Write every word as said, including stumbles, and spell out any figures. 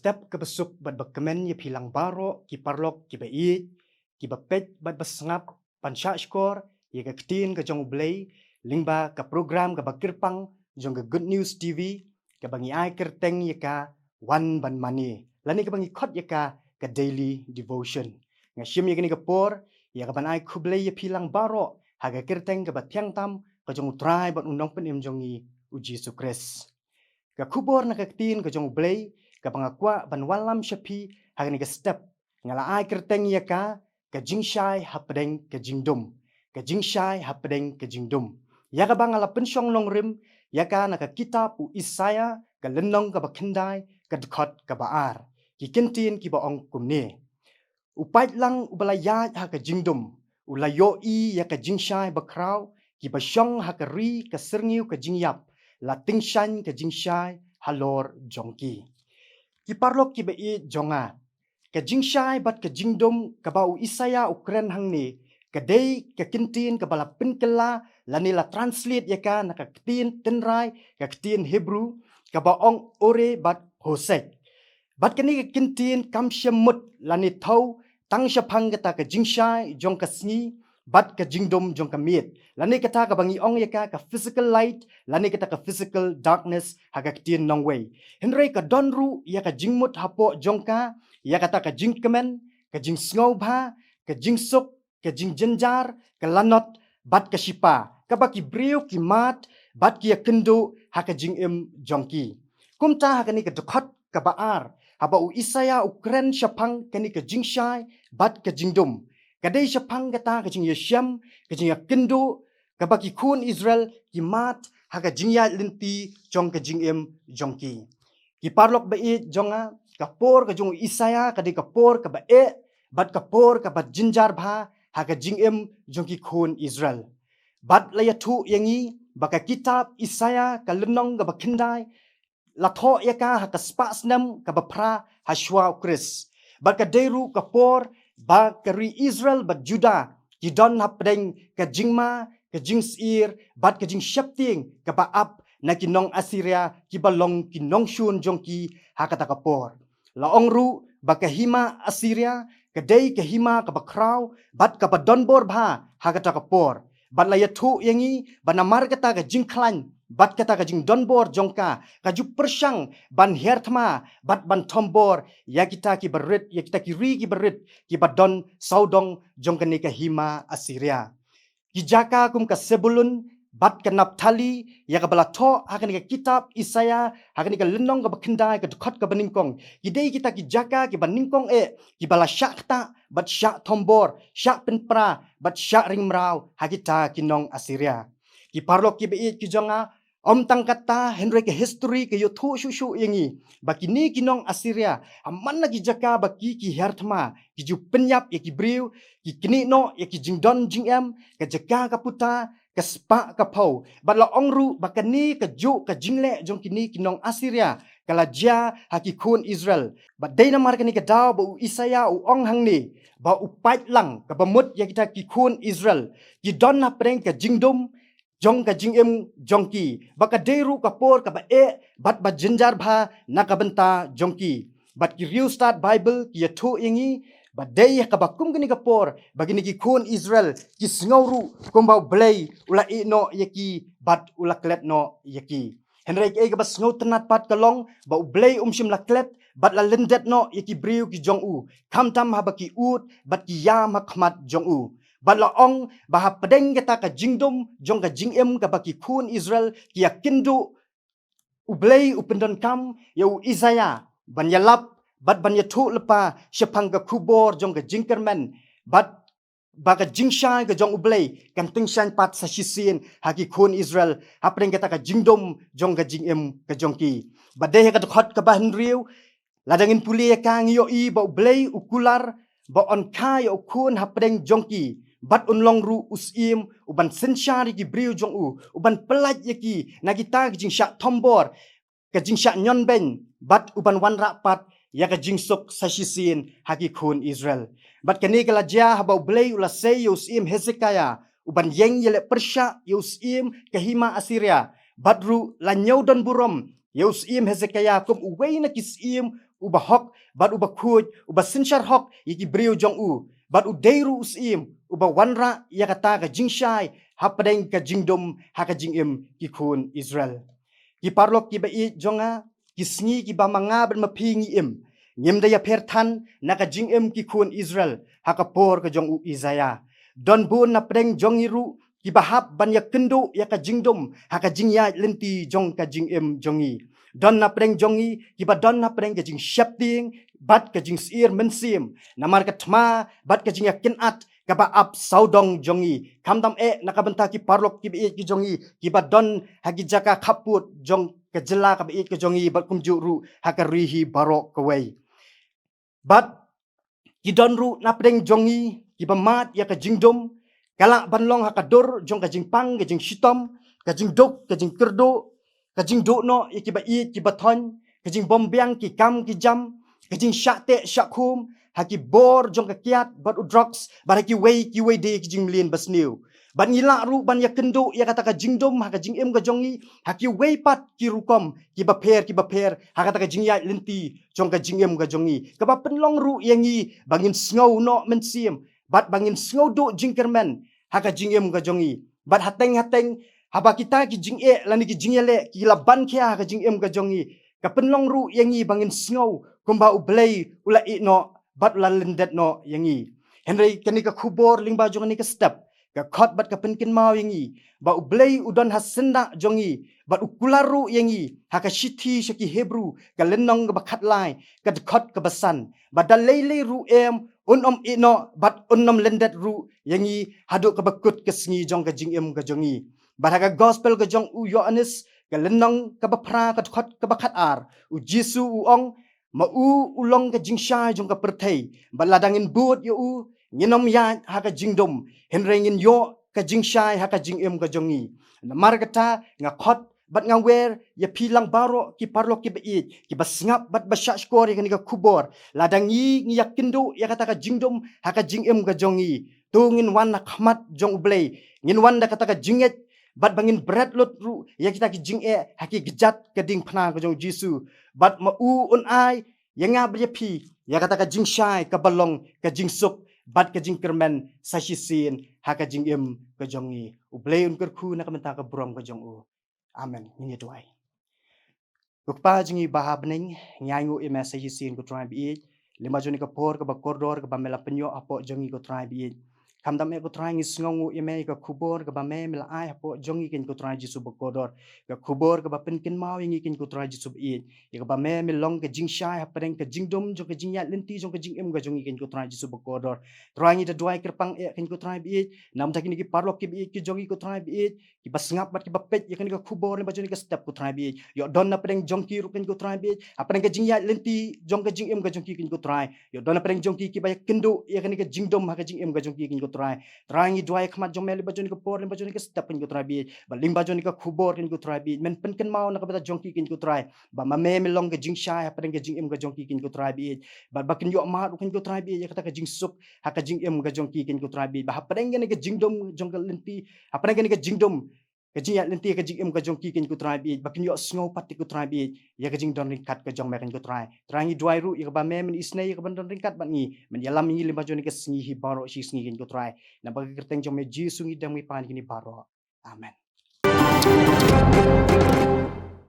Step kaba suk bad ba kmen ïa phi lang baroh ki paralok kiba ïeit, kiba peit bad ba sngap ban shah shkor ïa ka ktien ka jong U Blei lyngba ka program kaba kyrpang jong ka Good News T V, kaba ngi ai kyrteng ïa ka Wan Ban Mane, lane kaba ngi khot ïa ka ka Daily Devotion. Nga shim ïa kane ka por ïa ka ban ai khublei ïa phi lang baroh ha ka kyrteng kaba thiang tam ka jong U Trai bad U Nongpynim jong ngi, U Jisu Khrist. Ka khubor na ka ktien ka jong U Blei kaba nga kwah ban wallam sha phi ha kane ka step, nga la ai kyrteng ïa ka ka jingshai hapdeng ka jingdum. Ka jingshai hapdeng ka jingdum, ïa kaba nga la pynshong nongrim ïa ka na ka kitab U Isaïah, ka lynnong kaba khyndai, ka dkhot kaba ar. Ki kyntien kiba ong kumne: U paidlang uba la ïaid ha ka jingdum u la ïohi ïa ka jingshai bakhraw, kiba shong ha ka ri ka syrngiew ka jingïap, la tyngshaiñ ka jingshai halor jong ki. Ki paralok kiba ïeit jong nga, ka jingshai bad ka jingdum kaba U Isaïah u kren hangne, ka dei ka kyntien kaba la pynkylla lane la translate ïa ka na ka ktien tynrai, ka ktien Hebrew, kaba ong ore bad hosek. Bad kane ka kyntien kam shym mut lane thew tang shaphang kata ka jingshai jong ka sngi bad ka jingdum jong ka miet, lane kata kaba ngi ong ïa ka ka physical light lane kata ka physical darkness ha ka ktien nongwei. Hynrei ka don ruh ïa ka jingmut hapoh jong ka ïa kata ka jingkmen, ka jingsngewbha, ka jingsuk, ka jingjynjar, ka lanot bad ka shipa, kaba ki briew ki mad bad ki ïakynduh ha ka jingim jong ki. Kumta ha kane ka dkhot kaba ar, haba U Isaïah u kren shaphang kane ka jingshai bad ka jingdum, ka dei shaphang kata ka jingïashem, ka jingïakynduh, kaba ki khun Israel ki mad ha ka jingïaid lynti jong ka jingim jong ki. Ki paralok ba ïeit jong nga, ka por ka jong U Isaïah ka dei ka por kaba eh bad ka por kaba jynjar bha ha ka jingim jong ki khun Israel. Bad la ïathuh ïa ngi ba ka kitab Isaïah, ka lynnong kaba khyndai, la thoh ïa ka ha ka spah snem kaba phra ha shuwa U Khrist. Bad ka dei ruh ka por ba ka ri Israel bad Judah ki don hapdeng ka jingma, ka jingsheptieng bad ka jingsheptieng kaba ap na ki nong Assyria, kiba long ki nongshun jong ki ha kata ka por. La ong ruh ba ka hima Assyria ka dei ka hima kaba khraw bad kaba donbor bha ha kata ka por. Bad la ïathuh ïa ngi ba namar kata ka jingkhlaiñ bad kata ka jingdonbor jong ka, ka ju pyrshang ban hiar thma bad ban thombor ïa kita kiba rit, ïa kita ki ri kiba rit, kiba don sawdong jong kane ka hima Assyria. Ki jaka kum ka Sebulun bad ka Naphtali, ïa kaba la thoh ha kane ka kitab Isaïah ha kane ka lynnong kaba khyndai, ka dkhot kaba nyngkong, ki dei kita ki jaka kiba nyngkong eh, kiba la shah ktah bad shah thombor, shah pynpra bad shah ring mraw ha kita ki nong Assyria. Ki paralok kiba ïeit ki jong nga, ym tang kata, hynrei ka history ka ïathuh shuh shuh ïa ngi ba kine ki nong Assyria, ha man la ki jaka ba ki, ki hiar thma, ki ju pynïap ïa ki briew, ki knieh noh ïa ki jingdon jingem, ka jaka ka puta, ka spah ka phew. Bad la ong ruh ba kane kajuh ka jingleh jong kine ki nong Assyria ka la jia ha ki khun Israel. Bad dei namar kane ka daw ba u Isaïah u ong hangne ba u paidlang, kaba mut ïa kita ki khun Israel, ki don hapdeng ka jingdum jong ka jingim jong ki, ba ka dei ruh ka por kaba eh bad ba jynjar bha na ka bynta jong ki. Bad ki riewstad Baibl ki ïathuh ïa ngi ba dei ha kaba kum kane ka por ba kine ki khun Israel ki sngew ruh kumba U Blei u la ïeh noh ïa ki bad u la klet noh ïa ki. Hynrei kaei kaba sngewtynnat pat ka long ba U Blei um shym la klet bad la lyndet noh ïa ki briew ki jong u, khamtam haba ki ud bad ki ïam ha khmat jong u. Bad la ong ba hapdeng kata ka jingdum jong ka jingim kaba ki khun Israel ki ïakynduh, U Blei u pyndonkam ïa u Isaïah ban ïalap bad ban ïathuh lypa shaphang ka khubor jong ka jingkyrmen, bad ba ka jingshai ka jong U Blei kan tyngshaiñ pat sa shisien ha ki khun Israel hapdeng kata ka jingdum jong ka jingim ka jong ki. Bad dei ha ka dkhot kaba hynriew, lada ngin pule ïa ka, ngi ïohi ba U Blei u kular ba un kha ïa u khun hapdeng jong ki, bad un long ruh u syiem uban synshar ïa ki briew jong u, uban pyllait ïa ki na kita ki jingshah thombor, ka jingshah ñion beiñ, bad uban wanrah pat ïa ka jingsuk sa shisien ha ki khun Israel. Bad kane ka la jia haba U Blei u la sei ïa u syiem Hezekiah uban ïeng ïaleh pyrshah ïa u syiem ka hima Assyria, bad ruh la ñiew don burom ïa u syiem Hezekiah kum uwei na ki syiem uba hok bad uba khuid, uba synshar hok ïa ki briew jong u, bad u dei ruh u syiem uba wanrah ïa kata ka jingshai hapdeng ka jingdum ha ka jingim ki khun Israel. Ki paralok kiba ïeit jong nga, ki sngi kiba ma nga bad ma phi ngi im, ngim da ïapher than na ka jingim ki khun Israel ha ka por ka jong u Isaiah. Don bun napdeng jong ngi ruh kiba hap ban ïakynduh ïa ka jingdum ha ka jingïaid lynti jong ka jingim jong ngi. Don napdeng jong ngi kiba don napdeng ka jingsheptieng bad ka jingsyier mynsiem namar ka thma bad ka jingïakynad kaba ap sawdong jong ngi, khamtam eh na ka bynta ki paralok kiba ïeit ki jong ngi kiba don ha ki jaka khappud jong ka jylla kaba ïeit ka jong ngi bad kumjuh ruh ha ka ri hi baroh kawei. Bad ki don ruh napdeng jong ngi kiba mad ïa ka jingdum, ka lah ban long ha ka dur jong ka jingpang, ka jingshitom, ka jingduk, ka jingkyrduh, ka jingduh noh ïa kiba ïeit kiba thoiñ, ka jingbymbiang ki kam ki jam, ka jingshah teh shah khum ha ki bor jong ka kiad bad u drugs bad ha kiwei kiwei de ki jingmlien basniew. Bad ngi lah ruh ban ïakynduh ïa kata ka jingdum ha ka jingim ka jong ngi ha kiwei pat ki rukom kiba pher kiba pher ha kata ka jingïaid lynti jong ka jingim ka jong ngi, kaba pynlong ruh ïa ngi ba ngin sngew noh mynsiem bad ba ngin sngew duh jingkyrmen ha ka jingim ka jong ngi. Bad hateng hateng haba kita ki jingeh lane ki jingïaleh ki la ban khia ha ka jingim ka jong ngi, ka pynlong ruh ïa ngi ba ngin sngew kumba U Blei u la ïeh noh bad u la lyndet noh ïa ngi. Hynrei kane ka khubor lyngba jong kane ka step ka khot bad ka pynkynmaw ïa ngi ba U Blei u don ha syndah jong ngi bad u kular ruh ïa ngi ha ka shithi sha ki Hebru ka lynnong kaba khatlai ka dkhot kaba san, ba da lei lei ruh em un ym ïeh noh bad un ym lyndet ruh ïa ngi haduh kaba kut ka sngi jong ka jingim ka jong ngi. Bad ha ka gospel ka jong u Ïoannis ka lynnong kaba phra ka dkhot kaba khatar, u Jisu u ong, ma u u long ka jingshai jong ka pyrthei, bad lada ngin bud ïa u ngin ym ïaid ha ka jingdum, hynrei ngin ïoh ka jingshai ha ka jingim ka jong ngi. Namar kata nga khot bad nga wer ïa phi lang baroh ki paralok kiba ïeit kiba sngap bad ba shahshkor ïa kane ka khubor, lada ngi ngi ïakynduh ïa kata ka jingdum ha ka jingim ka jong ngi, to ngin wan ha khmat jong U Blei, ngin wan da kata ka jingngeit bad ba ngin bret lut ruh ïa kita ki jingeh ha ki kjat ka diengphna ka jong u Jisu. Bad ma u un ai ïa nga bad ïa phi ïa kata ka jingshai kaba long ka jingsuk bad ka jingkyrmen sa shisien ha ka jingim ka jong ngi. U Blei un kyrkhu na ka bynta ka burom ka jong u. Amen. Ngin ïa duwai. Ko Kpa jong ngi ba ha bneng, ngi ainguh ïa me sa shisien ko Trai ba ïeit lyngba jong kane ka por kaba kordor kaba me la pynïoh hapoh jong ngi ko Trai ba ïeit. Khamtam eh ko Trai ngi sngewnguh ïa me ïa ka khubor kaba me me la ai hapoh jong ngi kane ko Trai Jisu ba kordor, ka khubor kaba pynkynmaw ïa ngi kane ko Trai Jisu ba ïeit, ïa kaba me me long ka jingshai hapdeng ka jingdum jong ka jingïaid lynti jong ka jingim ka jong ngi kane ko Trai Jisu ba kordor. Trai ngi da duwai kyrpang eh kane ko Trai ba ïeit, namar kine ki paralok kiba ïeit ki jong ngi ko Trai ba ïeit, kiba sngap bad kiba peit ïa kane ka khubor lyngba jong kane ka step ko Trai ba ïeit, ïoh don napdeng jong ki ruh kane ko Trai ba ïeit hapdeng ka jingïaid lynti jong ka jingim ka jong ki kane ko Trai, ïoh don napdeng jong ki kiba ïakynduh ïa kane ka jingdum ha ka jingim ka jong ki kane ko Trai. Trai ngi duwai ha khmat jong me lyngba jong kane ka por lyngba jong kane ka step kane ko Trai ba ïeit, ba lyngba jong kane ka khubor kane ko Trai ba ïeit men pynkynmaw na ka bynta jong ki kane ko Trai, ba ma me me long ka jingshai hapdeng ka jingim ka jong ki kane ko Trai ba ïeit, bad ba kin ïoh mad ruh kane ko Trai ba ïeit ïa kata ka jingsuk ha ka jingim ka jong ki kane ko Trai ba ïeit, ba hapdeng kane ka jingdum jong ka lynti, hapdeng kane ka jingdum ka jingïaid lynti ka jingim ka jong ki kane ko Trai ba ïeit, ba kin ïoh sngew pat kane ko Trai ba ïeit ïa ka jingdon ryngkat ka jong me kane ko Trai. Trai ngi duwai ruh ïa kaba me men isynei ïa kaba don ryngkat bad ngi, men ïalam ïa ngi lyngba jong kane ka sngi hi baroh shi sngi kane ko Trai. Namar ka kyrteng jong me Jisu ngi dem ngi pan kine baroh. Amen.